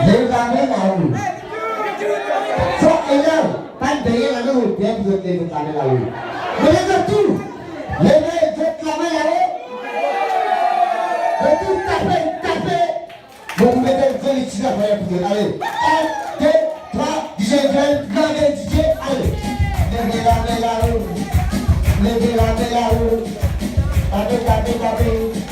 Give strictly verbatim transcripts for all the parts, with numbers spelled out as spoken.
Lev lame lao. Fok ena, pa beye lame, bien pou zot lev zot lame lao. Me leve tou. Leve zot lame lao. Zot tou tape, tape. Bon, nou met enn zoli ti zafer pou zot. Ale, enn, de, trwa, DJ Joel, lage DJ, ale. Leve lame lao. Leve lame lao. Tape, tape, tape.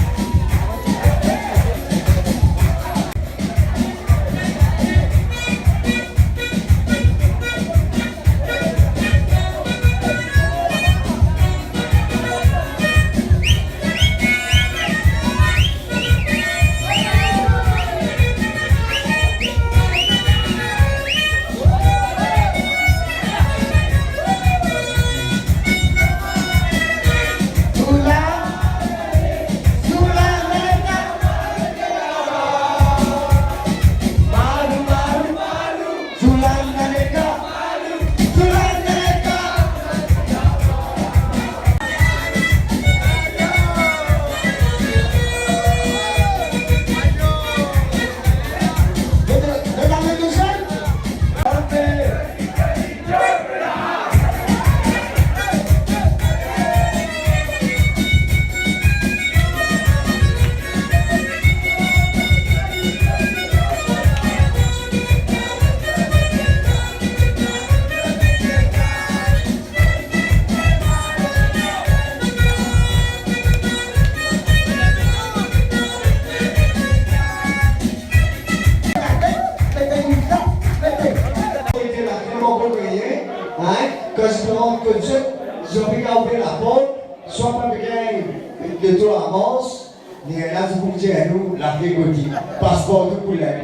Kan zot rant kot zot, zot pe gagn laport, swa pa pe gagn leto avans, li ena zot pou dir nou, lapli godi, paspor tou koule.